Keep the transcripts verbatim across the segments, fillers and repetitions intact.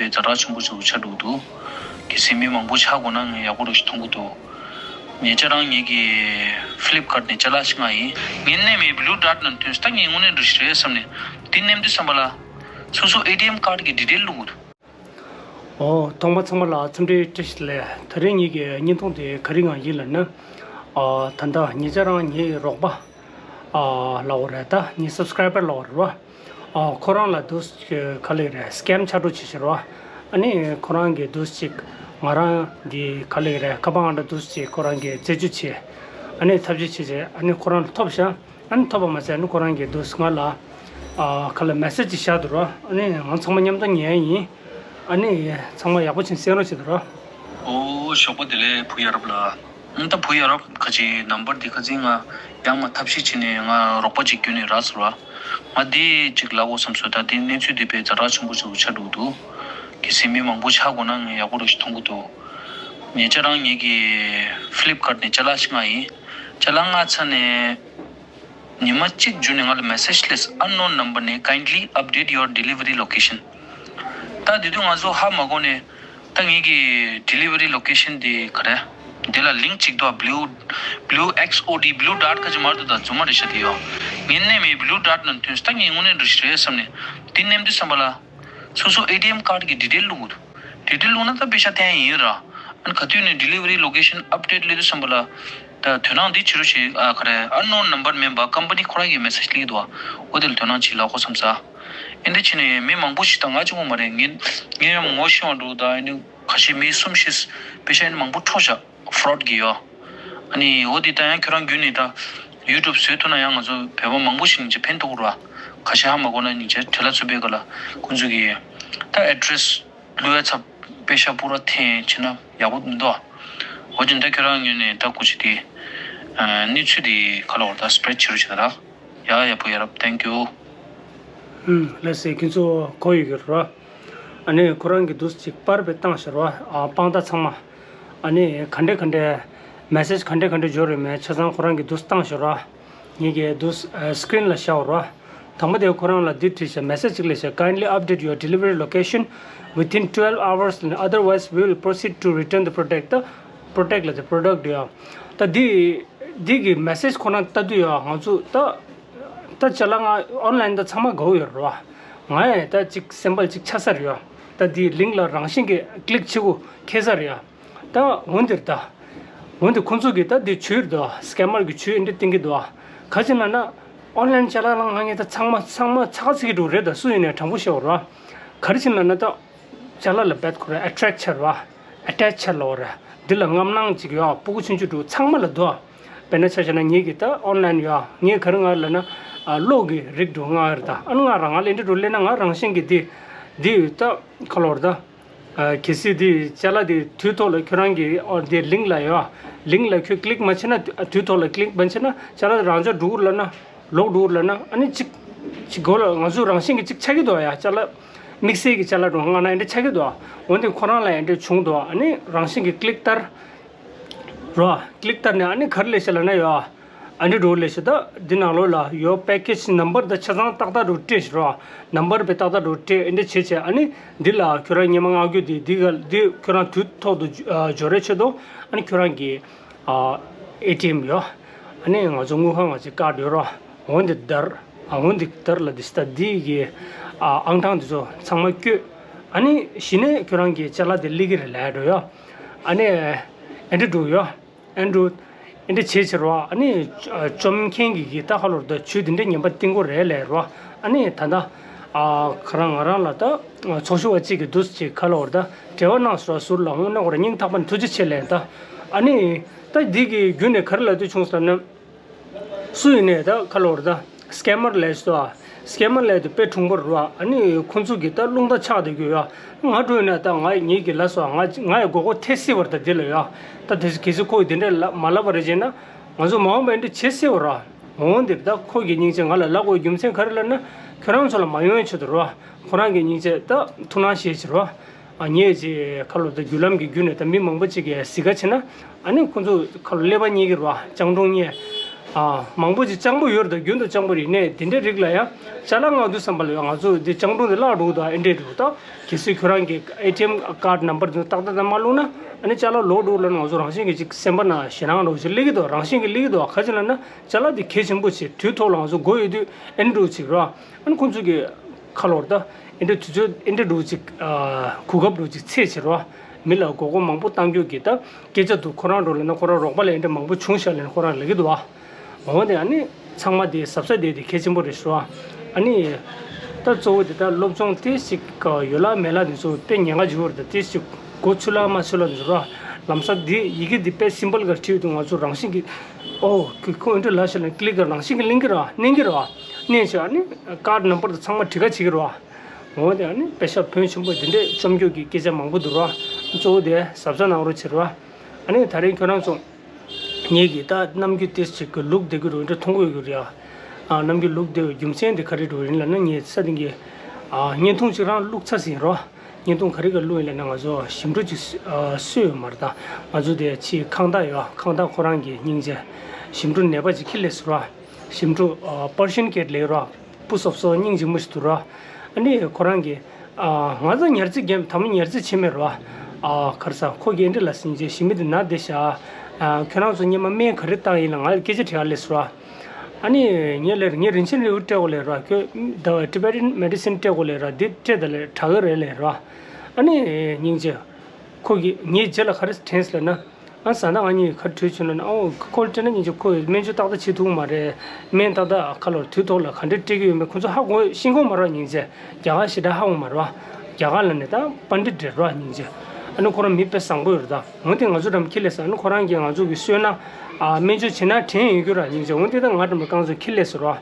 པའི་ཛ་དྲག་ཆེན་པོ་ཞིག་ཆགས་འགྲོ་གི་འདུག་གལ་སྲིད་མི་མང་པོ་ཆགས་དགོས་ན་ངས་ཡག་པོ་རང་ཞིག་མཐོང་གི་འདུག་ཉེ་ཆར་རང་ངེད་ཀྱི་Flipkart་ནས་ཅ་ལག་ཞིག་མངགས་ཡིན། ངའི་ནང་མི་Blue Dart་ནང་ཐོན་སོང་། ད་ངས་དངོས་གནས་འགྲོ་ཞིག་རེད་བསམ་ནས་དེ་མནན་དུས་ཙམ་པ་ལ་སོ་སོ་ཨེ་ཊི་ཨེམ་ཀར་གི་ཌི་ཊེལ་བླུགས་འདུག་ཨོ། ཐོག་མ་ཚང་མ་ལ་འཚམས་འདྲི་བཀྲ་ཤིས་བདེ་ལེགས། དེ་རིང་ངེད་ཀྱི་བརྙན་ཐུང་དེ་ག་རེ་ཡིན་ལབ་ན། ཨ། ད་ལྟ་ཉེ་ཆར་རང་ངའི་རོགས་པ། ཨ། ལབ་དགོས་རེད། ད་ངའི་སབ་སི་ཀ་རའི་བར་ལབ་དགོས་རེད་བ། ཨ། ཁོ་རང་ལ་འདུག་སེ་ག་ལབ་རེད། སི་ཀེམ་ཆགས་འགྲོ་བྱས་བྱས་རེད་བ། ཨ་ནི་ཁོ་རང་གིས་འདུག་སེ་ཅིག་ང་རང་གི་ག་ལབ་རེད། ཁ་པར་ཨང་གྲངས་འདུག་སེ་ཅིག་ཁོ་རང་གིས་རྩད་གཅོད་བྱས། ཨ་ནི་ཐབས་ཤེས་བྱས་བྱས་ཨ་ནི་ཁོ་རང་ལ་ཐོབ་ཤག་ཨ་ནི་ཐོབ་པ་མ་ཟད་ཨ་ནི་ཁོ་རང་གིས་འདུག་སེ་ང་ལ། ཨ། ག་ལབ། མེ་སེ་ཇི་ཅིག་བཞག་འདུག་ར། ཨ་ནི་ང་ཚང་མ་མཉམ་དུ་ཉན་ཡིན། ཨ་ནི་ཚང་མ་ཡག་པོ་བྱས་ནས་གསན་རོགས་བྱེད་དོ་ར། ཨོ། ཞོགས་པ་བདེ་ལེགས་བུ་ཡ་རབས་ལགས། ཨང་། ད་བུ་ཡ་རབས་ཁ་ཅིག་ནམ་བར་འདི་ཁ་ཅིག་ང་ཡང་མ་ཐབས་ཤེས་བྱས་ནས་ང་རོགས་པ་ཅིག་བརྒྱུད་ནས་རག་སོང་ར། ང་འདི་ཅིག་ལབ་དགོས་བསམ་སོང་། ད་འདི་གནས་ཚུལ་འདི་དཔེ་ཛ་དྲག་ཆེན་པོ་ཞིག་ཆགས་འགྲོ་གི་འདུག་གལ་སྲིད་མི་མང་པོ་ཆགས་དགོས་ན་ངས་ཡག་པོ་རང་ཞིག་མཐོང་གི་འདུག་ཉེ་ཆར་རང་ངེད་ཀྱི་Flipkart་ནས་ཅ་ལག་ཞིག་མངགས་ཡིན། ཅ་ལག་མངགས་ཚར་ནས། ཉི་མ་གཅིག་རྗེས་ནས་ང་ལ་message་སླེབས། Unknown number ནས། Kindly update your delivery location། ད་དེ་དུས་ང་ཚོ་ཧ་མ་གོ་ནས། ད་ངེད་ཀྱི་delivery location་དེ་ག་རེ། དེ་ལ་ལིང་ཅིག་འདུག Blue Blue X O D Blue Dart་ཁ་ཅིག་མར་འདུག་ད་རྫུན་མ་རེད་ཤག་དེ་ཡོ། ངའི་ནང་མི་Blue Dart་ནང་ཐོན་སོང་། ད་ངས་དངོས་གནས་འགྲོ་ཞིག་རེད་བསམ་ནས་དེ་མནན་དུས་ཙམ་པ་ལ། སོ་སོ་ཨེ་ཊི་ཨེམ་ཀར་གི་ཌི་ཊེལ་བླུགས་འདུག་ཌི་ཊེལ་བླུགས་ན་ད་པེ་ཤ་ཐོན་ཡིན་ར། ཨ་ནི་ག་དུས་ནས་delivery location update་སླེབས་དུས་ཙམ་པ་ལ། ད་དོ་སྣང་འདི་བྱེད་རོགས་བྱེད། ཨ། ག་རེ། Unknown number མིན་པ་ཀམ་པ་ནི་ཁོ་རང་གི་message་སླེབས་འདུག་འོ་དེ་ལ་དོ་སྣང་བྱེད་ལབ་དགོས་བསམ་ས། ཨེ་འདྲ་བྱས་ནས་མི་མང་པོ་ཞིག་དང་ང་གཅིག་པོ་མ་རེད། ངས་ངས་ཡང་ངོ་ཤེས་པ་འདུག་ད་ཨེ་འདྲ་ཁ་ཤས་མི་གསུམ་བཞི་པེ་ཤ་ཨེ་འདྲ་མང་པོ་འཕྲོག་བཞག fraud་གི་ཡོ། ཨ་ནི་འོ་དེ་ད་ཡང་ཁྱོད་རང་བརྒྱུད་ནས་ད་YouTube་བཟོས་ཐུབ་ན་ཡང་ང་ཚོ་བོད་པ་མང་པོ་ཞིག་ནས་ཕན་ཐོགས་ར། ཁ་ཤས་ཧ་མ་གོ་ན་ཉིན་བྱེད་དེ་ལ་ཚུད་པའི་སྐབས་ལ་ཁོང་ཚོ་གི་ད་address་བླུགས་ཡ་ཚབ་པེ་ཤ་པུ་ར་འཐེན་བྱས་ན་ཡག་པོ་མི་འདུག་འོ་དེ་ད་ཁྱོད་རང་ངོས་ནས་ད་སྐུ་མཁྱེན་དེ་གནས་ཚུལ་དེ་ག་ལབ་དགོས་རེད། ད་spread་བྱེད་རོགས་བྱེད་ད་ར། ཡ་ཡ་བུ་ཡ་རབས། Thank you། ལགས་སེ། ཁྱེད་ཚོ་གོ་ཡོད་ཀྱི་རེད་བ། ཨ་ནི་ཁོ་རང་གིས་འདུག་སེ་ཅིག་པར་བས་བཏང་ཤག་ར། ཨ། དཔང་རྟགས་ཚང་མ། ཨ་ནི་ག་འདྲས་ག་འདྲས་message་ག་འདྲས་ག་འདྲས་འབྱོར་ཡོད་མེད་ཆ་ཚང་ཁོ་རང་གིས་འདུག་སེ་བཏང་ཤག་ར། ངེད་ཀྱིས་འདུག་སེ་screen་ལ་བཞག་ར། དང་པོ་དེ་ཁོ་རང་ལ་འདི་བྲིས་ཤག message་ཅིག་སླེབས་ཤག Kindly update your delivery location within twelve hours, otherwise we will proceed to return the product. ད་product་ལབ་དེ་product་ཡ། ད་འདི་འདི་གི་message་ཁོ་རང་ལྟ་དུས་ཡ་ང་ཚོ་ད་ད་ཅ་ལག་ང་online་ད་ཚང་མ་དགའ་བོ་ཡོད་རེད་བ། ང་ཡང་ད་ཅིག་སེམས་པ་ཅིག་ཆགས་ས་རེད་ཡ། ད་འདི་link་ལ་རང་བཞིན་གྱིས་click་བྱེད་དགོས་ཁེལ་ས་རེད་ཡ། ད་འོན་ཏེ་ད། འོན་ཏེ་ཁོང་ཚོ་གིས་ད་འདི་བྱུས་རེད་ད། scammer་གི་བྱུས་འདི་བསྟན་གྱི་འདུག་ག་རེ་བྱས་ན་ན། online་ཅ་ལག་ལ་ང་ངས་ད་ཚང་མ་ཚང་མ་ཚ་ཚིག་གི་འགྲོ་རེད་ད། སུ་ཡིན་ནའི་དྲང་པོ་བཤད་པ་རེད་བ། ག་རེ་བྱས་ན་ན་ད། ཅ་ལག་ལ་རྦད་ཁོ་ར་attract་བྱས་རེད་བ། attach་བྱས་ལབ་པ་རེད། འདི་ལ་རྔམ་སྣང་ཅིག་ཡོད། སྤུ་གུ་ཆུང་ཆུང་འགྲོ་ཚང་མ་ལ་འདུག་དཔེར་ན་ཆ་བཞག་ན་ངེད་ཀྱིས་ད་online་ཡོད། ངས་ག་རེ་ང་ལབ་ན། ཨ། གློག་གི་རིགས་འགྲོ་ང་རེད་ད། ཨ་ནི་ང་རང་ང་ལ་འདི་འགྲོ་སླེབས་ན་ང་རང་བཞིན་གྱིས་འདི་འདི་ད་ག་ལབ་དགོས་རེད་ད། ཨ། གལ་སྲིད་དེ་ཅ་ལག་དེ་དུས་ཐོག་ལ་ཁྱོད་རང་གི་ཨོ་དེ་link་ལ་ཡོད། link་ལ་ཁྱོད་click་མ་བྱས་ན། དུས་ཐོག་ལ་click་མ་བྱས་ན་ཅ་ལག་རང་འཇགས་འགྲོ་གི་རེད་ལབ་ན། ལོག་འགྲོ་གི་རེད་ལབ་ན། ཨ་ནི་གཅིག་གཅིག་གོ་ལ་ང་ཚོ་རང་བཞིན་གྱིས་གཅིག་ཆགས་ཀྱི་འདུག་ཡ། ཅ་ལག་དམིགས་བསལ་གྱི་ཅ་ལག་འགྲོ་ང་ང་ཨེ་འདྲ་ཆགས་ཀྱི་འདུག་འོན་ཏེ་ཁོ་རང་ལ་ཨེ་འདྲ་བྱུང་འདུག་ཨ་ནི་རང་བཞིན་གྱིས་click་བསྟར་རོ། click་བསྟར་ནས་ཨ་ནི་ག་རེ་སླེབས་ཤག་ལབ་ན་ཡ། ཨ་འདྲ་འགྲོ་ལེ་ཤ་ད། འདི་ནང་ལོགས་ལ་your package number་ད་ཆ་ཚང་ཏག་ཏག་འགྲོ་སྤྲད་ཤག་རོ། number་དཔེ་ཏག་ཏག་འགྲོ་སྤྲད། ཨེ་འདྲ་བྱས་བྱས་ཨ་ནི་འདི་ལ་ཁྱོད་རང་སྔོན་མ་མངགས་རྒྱུ་དེ་འདི་ག་འདི་ཁྱོད་རང་དུས་ཐོག་ཏུ་འབྱོར་རེ་ཆེད་དུ་ཨ་ནི་ཁྱོད་རང་གི་ཨ་ཨེ་ཊི་ཨེམ་ཡོད། ཨ་ནི་ང་ཚོ་དངུལ་ཁང་ང་ཚོའི་ཀར་ཌི་ཡོད་རོ། འོན་ཏེ་དར་ཨ་འོན་ཏེ་དར་ལ་འདི་ས་ད་འདི་གི་ཨ་ཨང་གྲངས་འདི་ཚོ་ཚང་མ་བཀོད། ཨ་ནི་གཞི་ནས་ཁྱོད་རང་གི་ཅ་ལག་དེ་སླེབས་ཀྱི་རེད་ལབ་འགྲོ་ཡོད། ཨ་ནི་ཨེ་འདྲ་འགྲོ་ཡོད། ཨེ་འགྲོ། ཨེ་འདྲ་བྱས་ཕྱིར་བ་ཨ་ནི། བཅོམ་མཁན་གྱི་གི་ད་ཧ་ལོར་ད་ཆུ་དེ་འདྲ་ངན་པ་བཏིང་དགོས་རེད་ལབ་རོ། ཨ་ནི་ད་ལྟ། ཨ་ཁ་རང་ང་རང་ལ་ད། ཚོགས་ཞུགས་པ་གཅིག་གིས་འདུག་ཅིག་ཁ་ལོར་ད་འབྲེལ་བ་གནང་སོང་ཟུར་ལ། འོང་ན་ཁོ་རང་སྙིང་ཐག་པ་ནས་ཐུགས་རྗེ་ཆེ་ལབ་ད། ཨ་ནི། ད་འདི་གི་རྒྱུ་ནས་ག་རེ་ལབ་འདོད་བྱུང་ཟེར་ན། སུ་ཡིན་ནས་ད་ཁ་ལོར་ད། སི་ཀེམ་མར་ལས་སོ། སི་ཀེམ་མར་ལས་དེ་དཔེ་གྲུང་པོ་རེད་བ། ཨ་ནི་ཁོང་ཚོ་གིས་ད་རླུང་རྟ་ཆག་བསྡད་ཀྱི་ཡོད། ང་འགྲོ་ཡིན་ན་ད་ང་ངེད་ཀྱི་ལ་སོ་ང་ང་ཡི་མགོ་སྐོར་ཐེབས་སྲིད་པ་རེད་ད་འདི་ལ་ཡ། ད་དེ་གལ་སྲིད་ཁོ་གིས་དེ་འདྲ་ལ་མ་ལབ་པ་རེད་ཅེ་ན། ང་ཚོ་མ་འོངས་པ་འདི་འདྲ་བྱེད་སྲིད་པ་རེད། འོང་འདིར་ད་ཁོ་གི་སྙིང་རྗེ་ང་ལ་ལབ་དགོས་རྒྱུ་མཚན་ག་རེ་ལབ་ན། ཁྱོད་རང་ཚོ་ལ་མ་ཡོང་ཡ་ཆེད་དུ་རེད་བ། ཁོ་རང་གི་སྙིང་རྗེ་ད་ཐུགས་སྣང་བཞེས་ཕྱིར་རེད་བ། ཨ་ངས་ཅིག་ཁ་ལོ་ད་བརྒྱུད་ལམ་གྱི་བརྒྱུད་ནས་ད་མི་མང་པོ་ཅིག་གིས་གཟིགས་ཀ་བྱེད་ན། ཨ་ནི་ཁོ་ཚོ་ཁ་ལོ་ཀླད་པ་རྙེད་ཀྱི་རེད་བ། སྤྱང་གྲུང་རྙེད། ཨ། མང་པོ་ཅིག་སྤྱང་པོ་ཡོད་རེད། ད་རྒྱུན་དུ་སྤྱང་པོ་རེད། ནས་དེ་འདྲའི་རིགས་ལ་ཡང་ཅ་ལག་མངགས་དུས་ཙམ་པ་ལ་ཡང་ང་ཚོ་འདི་སྤྱང་གྲུང་དེ་བརླག་འགྲོ་གི་འདུག་ཨེ་འདྲས་འགྲོ་གི་འདུག་གལ་སྲིད་ཁྱོད་རང་གི་ཨེ་ཊི་ཨེམ་ཀར་ནམ་པར་དེ་ཏག་ཏག་ཏག་མ་བླུགས་ན། ཨ་ནི་ཅ་ལག་ལོག་འགྲོ་ལབ་ན་ང་ཚོ་རང་བཞིན་གྱིས་ཅིག་སེམས་པ་ན་ཞེད་སྣང་འདྲ་བོ་ཅིག་སླེབས་ཀྱི་འདུག་རང་བཞིན་གྱིས་སླེབས་ཀྱི་འདུག་ག་ཅི་ལབ་ན། ཅ་ལག་དེ་གལ་ཆེན་པོ་ཆེ། དུས་ཐོག་ལ་ང་ཚོ་དགོས་ཡོད་དུས་ཨེ་འདྲས་འགྲོ་གི་ཅིག་རེད་བ། ཨ་ནི་ཁོང་ཚོ་གི་ཁ་ལོར་ད་ཨེ་འདྲས་དུས་ཚོད་ཨེ་འདྲས་འགྲོ་ཅིག་ཨ། གོ་སྐབས་འགྲོ་ཅིག་ཚད་ཆེ་རེད་བ། མི་ལ་མགོ་སྐོར་མང་པོ་གཏང་རྒྱུ་གི་ད་སྐད་ཆ་འདུག་ཁོ་རང་འགྲོ་ལབ་ན་ཁོ་རང་རོགས་པ་ལ་ཨེ་འདྲས་མང་པོ་བྱུང་ཤག་ལབ་ན་ཁོ་རང་ལབ་ཀྱི་འདུག་བ། འོ་དེ་ཨ་ནི་ཚང་མ་དེ་གཟབ་གཟབ་བསྡད་དེ་གལ་ཆེན་པོ་རེད་ཤག་ཨ་ནི་ད་གཙོ་བོ་དེ་ད་སློབ་སྦྱོང་ཏོག་ཙམ་ཡོད་ལ་མེད་ལ་དེ་ཚོ་དཔེ་ཉེན་ཁ་ཆེ་བོ་རེད། ད་ཏོག་ཙམ་མགོ་ཚོས་ལ་མ་ཚོས་ལ་དེ་ཚོ་ར། ལམ་སང་དེ་ཡི་གེ་དེ་དཔེ་སིམ་པལ་ག་བྲིས་འདུག་ང་ཚོ་རང་བཞིན་གྱིས་ཨོ་ཁོ་ཁོ་ཨེ་འདྲས་ལབ་ཤག་ལབ་ན་ཀི་ལིག་ག་རང་བཞིན་གྱིས་ལེན་གྱི་རེད་བ། མནན་གྱི་རེད་བ། མནན་བྱས་ཨ་ནི་ཀར་ཌི་ནམ་པར་དེ་ཚང་མ་བྲིས་ཁ་བྱེད་ཀྱི་རེད་བ། འོ་དེ་ཨ་ནི་དཔེ་ཤག་ཕོན་ཆེན་པོ་དེ་འདྲས་བཅོམ་རྒྱུ་གི་སྐད་ཆ་མང་པོ་འདུག་ར། གཙོ་བོ་དེ་གཟབ་གཟབ་གནང་རོགས་བྱེད་ར། ཨ་ནི་ད་རིང་ཁྱོད་རང་ཚོ་ངེད་ཀྱི་ད་རྣམ་འགྱུར་ཏོག་ཙམ་ཅིག་གི་ལུག་བསྡད་ཀྱི་འདུག་འདྲ་མཐོང་གི་ཡོད་ཀྱི་རེད་ཨ། རྣམ་འགྱུར་ལུག་བསྡད་པའི་རྒྱུ་མཚན་དེ་ག་རེ་འདྲ་ཡིན་ལབ་ན། ངས་ས་སྟེང་གི་བརྙན་ཐུང་ཅིག་རང་བླུགས་ཚར་ཟིན་ར། བརྙན་ཐུང་ག་རེ་ག་བླུགས་ཡིན་ལབ་ན་ང་ཚོ་ཞིམ་འཕྲུལ་ཅིག་གསོས་ཡོད་མ་རེད། ད་ང་ཚོ་དེ་ཕྱིའི་ཁང་བདག་ཡོད་ཨ། ཁང་བདག་ཁོ་རང་གི་སྙིང་རྗེ་ཞིམ་འཕྲུལ་ནད་པ་ཅིག་ཁྱེར་སླེབས་སོང་ར། ཞིམ་འཕྲུལ་པར་ཤན་ཀེཊ་ལབ་ར། སྤུ་སོབ་སོབ་སྙིང་རྗེ་མོ་ཞིག་འདུག་ར། ཨ་ནི་ཁོ་རང་གིས་ང་ཚོ་ཉར་རྩིས་རྒྱབ་དང་པོ་ཉར་རྩིས་བྱེད་མེད་ར། ག་རེ་ཟ། ཁོ་གིས་འདི་ལ་ཟིན་རྗེས་ཞི་མི་འདི་ན་བསྡད་ཤག་ཁྱོད་རང་ཚོ་སྔོན་མ་སྨན་ག་རེ་བཏང་ཡིན་ལ་ང་ལ་སྐད་ཆ་དྲི་ག་སླེབས་སོང་ར། ཨ་ནི་ངས་ལབ་ར། ངས་རིན་ཆེན་རིལ་བུ་སྤྲད་དགོས་ལབ་ར། ཁྱོད་ད་ཊི་བེ་ཊན་མེ་ཌི་སིན་སྤྲད་དགོས་ལབ་ར། འདི་སྤྲད་ད་ལབ་དྲག་གི་རེད་ལབ་ར། ཨ་ནི་སྙིང་རྗེ་ཁོ་གིས་ངའི་རྗེས་ལ་ག་རེ་དྲན་སོང་ལབ་ན། ཨ་བཟའ་ཟླ་ང་གཉིས་ཁ་བྲོས་བྱུང་ན་ཨོ་ཁོ་ལ་སྤྲད་ན་སྙིང་རྗེ་ཁོས་སྨན་བཅོས་ཏག་ཏག་བྱེད་ཐུབ་མ་རེད། སྨན་ཏག་ཏག་ཁ་ལོར་དུས་ཐོག་ལ་ག་འདྲས་སྤྲད་ཀྱི་ཡོད་མེད་ཁོ་ཚོ་ཧ་གོ་ཤེས་གོ་མ་རེད་སྙིང་རྗེ། རྒྱ་གར་ཞེ་དྲག་ཧ་གོ་མ་རེད་བ། རྒྱ་གར་ལ་ནས་ད་པཎྜི་ཏ་རེད་བ་སྙིང་རྗེ། ཨ་ནི་ཁོ་རང་མི་དཔེ་བཟང་པོ་ཡོད་རེད་ད། འོན་ཏེ་ང་ཚོ་འགྲམ་ཁྱེར་སླེབས་ས་ཨ་ནི་ཁོ་རང་གིས་ང་ཚོ་གི་གསོས་ན་ཨ་སྨན་བཅོས་བྱེད་ན་དྲན་ཡོད་རྒྱུ་ར་སྙིང་རྗེ། འོན་ཏེ་ད་ང་འགྲམ་ལ་རྐང་ཚོ་ཁྱེར་སླེབས་སོང་ར།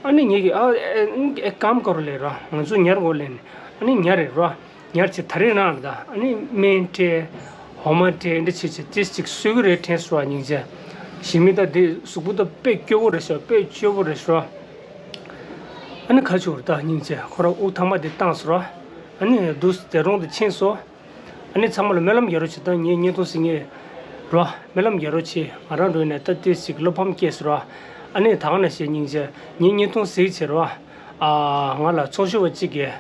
ཨ་ནི་ངེད་ཀྱིས་ཨ་ཨེ་ཨེ་ཀམ་ཀ་རོ་ལབ་ར། ང་ཚོ་ཉར་དགོས་ལབ་ནས་ཨ་ནི་ཉར་རེད་ར། ཉར་བྱས་ད་རེས་རང་ད་ཨ་ནི་སྨན་སྤྲད། འོ་མ་སྤྲད། འདི་བྱས་བྱས་ཏོག་ཙམ་ཅིག་གསོས་ཀྱི་རེད་དྲན་སོང་བ་སྙིང་རྗེ། ཞི་མི་ད་འདི་གཟུགས་པོ་ད་དཔེ་སྐྱོ་བོ་རེད་ཤག་དཔེ་སྐྱོ་བོ་རེད་ཤག་ཨ་ནི་ཁ་ཆུ་ད་སྙིང་རྗེ་ཁོ་རང་དབུགས་ཐང་མ་དེ་བཏང་སོང་ར། ཨ་ནི་དུས་དེ་རུང་དུ་ཕྱིན་སོང་། ཨ་ནི་ཚང་མ་ལ་སྨོན་ལམ་རྒྱག་རོགས་བྱེད་ད། ངས་བརྙན་ཐུང་གཟིགས་མཁན་ར། སྨོན་ལམ་རྒྱག་རོགས་བྱེད། ང་རང་འགྲོ་ནས་ད་ཏོག་ཙམ་ཅིག་བློ་ཕམ་སྐྱེས་སོང་ར། ཨ་ནི་ད་ག་ནང་བཞིན་སྙིང་རྗེ་ངས་བརྙན་ཐུང་གཟིགས་བྱས་ར། ཨ་ང་ལ་ཚོགས་ཞུགས་པ་གཅིག་གིས་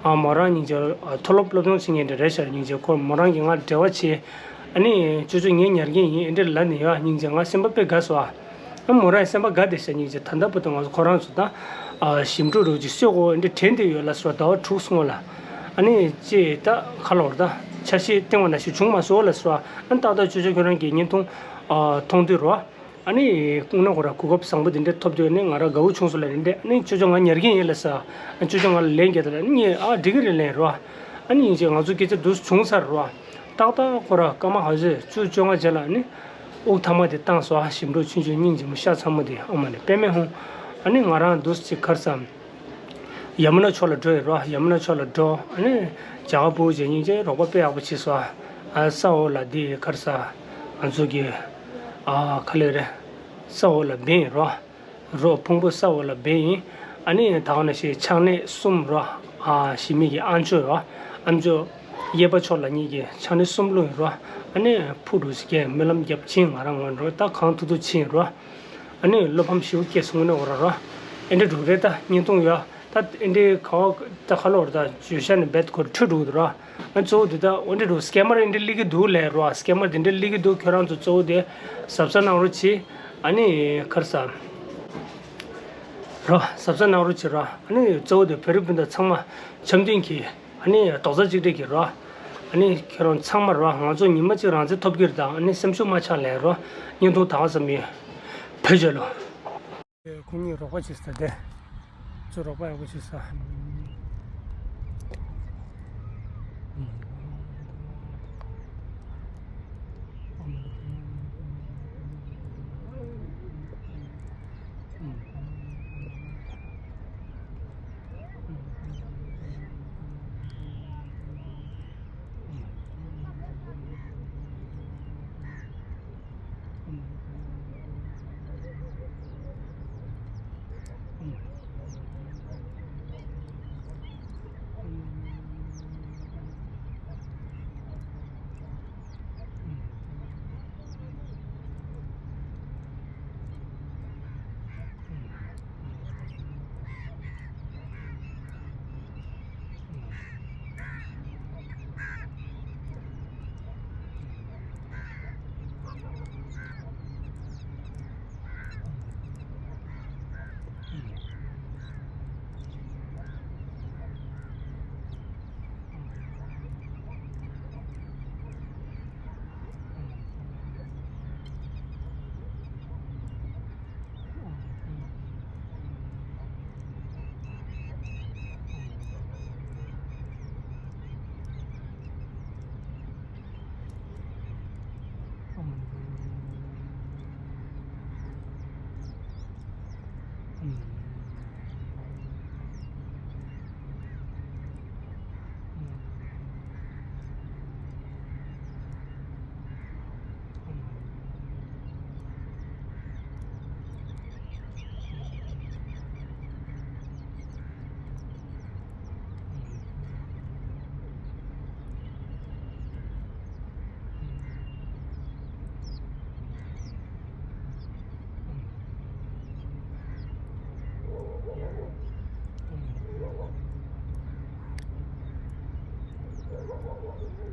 ཨ་མོ་རང་སྙིང་རྗེ་མཐོ་སློབ་སློབ་སྦྱོང་བྱེད་མཁན་དེ་རེད་ཤག་སྙིང་རྗེ་ཁོ་མོ་རང་གིས་ང་འབྲེལ་བ་བྱས། ཨ་ནི་ཅོ་ཅོ་ངས་ཉར་མཁན་ཡིན་ཨེ་འདྲས་ལབ་ནས་ཡ་སྙིང་རྗེ་ང་སེམས་པ་དཔེ་དགའ་སོང་ཨ། ཨ་མོ་རང་སེམས་པ་དགའ་བསྡད་ཤག་སྙིང་རྗེ་ད་ལྟ་བར་དུ་ང་ཚོ་ཁོ་རང་ཚོ་ད་ཨ་ཞིམ་འཕྲུལ་རོགས་ཅིག་གསོས་གོ་ཨེ་འདྲས་དྲན་བསྡད་ཡོད་ལབ་སོང་ཟླ་བ་དྲུག་སྔོན་ལ། ཨ་ནི་ཅེས་ད་ཁ་ལོར་ད་ཆ་ཤས་བསྟན་པ་ནང་བཞིན་བྱུང་མ་སོང་ལབ་སོང་ཨ། ཨ་ནི་ཏག་ཏག་ཅོ་ཅོ་ཁྱོད་རང་གིས་བརྙན་ཐུང་ཨ་མཐོང་དུས་རོ། ཨ་ནི་དངོས་གནས་ཁོ་ར་གོ་སྐབས་བཟང་པོ་དེ་འདྲ་ཐོབ་དུས་ནི་ང་རང་དགའ་བོ་བྱུང་སོང་ལབ་ནི་འདྲ། ཨ་ནི་ཅོ་ཅོ་ང་ཉར་གྱིན་ཡིན་ལབ་ས། ཨ་ཅོ་ཅོ་ང་ལ་ལན་རྒྱག་ད་ལ་ཨ་ནི་ངས་ཨ་འགྲིག་གི་རེད་ལན་རོ། ཨ་ནི་ཡིན་ཅེ་ང་ཚོ་སྐད་ཆ་འདུག་བྱུང་ཚར་རོ། ཏག་ཏག་ཁོ་ར་སྐར་མ་ག་ཚོད་བཅུ་བཅོ་ལྔ་རྗེས་ལ་ཨ་ནི་དབུགས་ཐང་མ་དེ་བཏང་སོང་ཨ། ཞིམ་འགྲོ་ཆུང་ཆུང་སྙིང་རྗེ་མོ་ཤ་ཚ་མོ་དེ་ཨ་མ་ནི་དཔེ་མེད་ཧོ། ཨ་ནི་ང་རང་འདུག་ཅིག་གར་སམ། ཡ་མུ་ན་ཕྱོགས་ལ་འགྲོ་ཡོད་རོ། ཡ་མུ་ན་ཕྱོགས་ལ་འགྲོ། ཨ་ནི་རྒྱ་གར་བུ་བྱས་སྙིང་རྗེ་རོགས་པ་དཔེ་ཡག་པོ་བྱས་སོང་ཨ། ས་འོག་ལ་འདི་གར་ས་ང་ཚོ་གི་ཨ་ག་ལེ་རེད། ས་འོག་ལ་འབེན་ཡིན་རོ། རོ་ཕུང་པོ་ས་འོག་ལ་འབེན་ཡིན། ཨ་ནི་ད་ག་ནང་བཞིན་ཆང་ནས་གསུམ་རོ། ཨ་ཞི་མི་གི་ཨ་མཆོག་ཡོད་ཨ་མཆོག་གཡས་པ་ཕྱོགས་ལ་གཉིས་ཀྱི་ཆང་ནས་གསུམ་བླུགས་ཡིན་རོ། ཨ་ནི་ཕུ་རུ་ཞིག་གིས་སྨོན་ལམ་རྒྱབ་ཕྱིན་ང་རང་ངོ་འགྲོ་ད་གང་ཐུབ་ཐུབ་ཕྱིན་རོ། ཨ་ནི་བློ་ཕམ་ཞེ་པོ་སྐྱེས་སོང་ནས་འོ་ར་ར། ཨེ་འདྲ་འགྲོ་རེད་ད་བརྙན་ཐུང་ཡོད། ད་ཨེ་འདྲའི་ག་བ་ད་ཁ་ལོ་ར་ད་བརྗོད་བྱ་ནི་རྦད་ཁོ་འཁྲུལ་འགྲོ་གི་འདུག་ར། ཨ་གཙོ་བོ་དེ་ད་ཨེ་འདྲ་འགྲོ་སྐེ་དམར་ཨེ་འདྲ་སླེབས་ཀྱི་འདུག་ལས་ར། སྐེ་དམར་དེ་འདྲ་སླེབས་ཀྱི་འདུག་ཁྱོད་རང་ཚོ་གཙོ་བོ་དེ་གཟབ་གཟབ་གནང་རོགས་གྱིས། ཨ་ནི་ག་རེ་ཟ། ར་གཟབ་གཟབ་གནང་རོགས་གྱིས་ར། ཨ་ནི་གཙོ་བོ་དེ་བོད་རིགས་སྤུན་ཟླ་ཚང་མ་འཆམ་མཐུན་གྱིས། ཨ་ནི་རྡོག་རྩ་གཅིག་སྒྲིལ་གྱིས་རོ། ཨ་ནི་ཁྱེད་རང་ཚང་མར་རོ་ང་ཚོ་ཉི་མ་གཅིག་རང་བཙན་ཐོབ་ཀྱི་རེད་དང་ཨ་ནི་སེམས་ཤུགས་མ་ཆག་ལས་རོ། བརྙན་ཐུང་དག་ཙམ་ཡིན། བོད་རྒྱལ་ལོ། ཁོང་གཉིས་རོགས་པ་བྱེད་ས་དེ། ཚུར་རོགས་པ་ཡག་པོ་བྱེད་ས།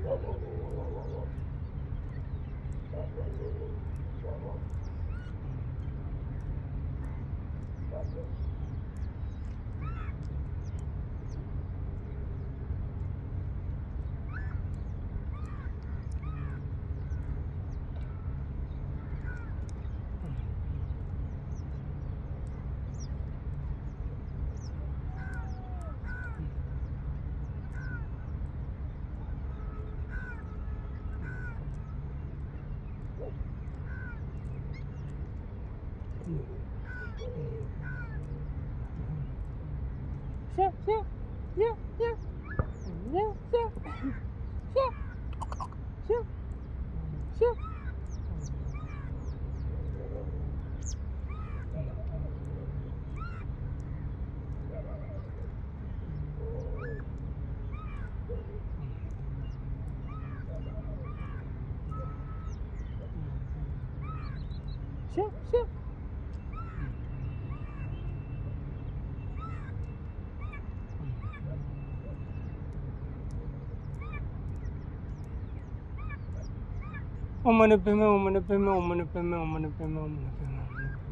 ཨོཾ་མ་ཎི་པདྨེ། ཨོཾ་མ་ཎི་པདྨེ། ཨོཾ་མ་ཎི་པདྨེ། ཨོཾ་མ་ཎི་པདྨེ། ཨོཾ་མ་ཎི་པདྨེ། ཨོཾ་མ་ཎི་པདྨེ།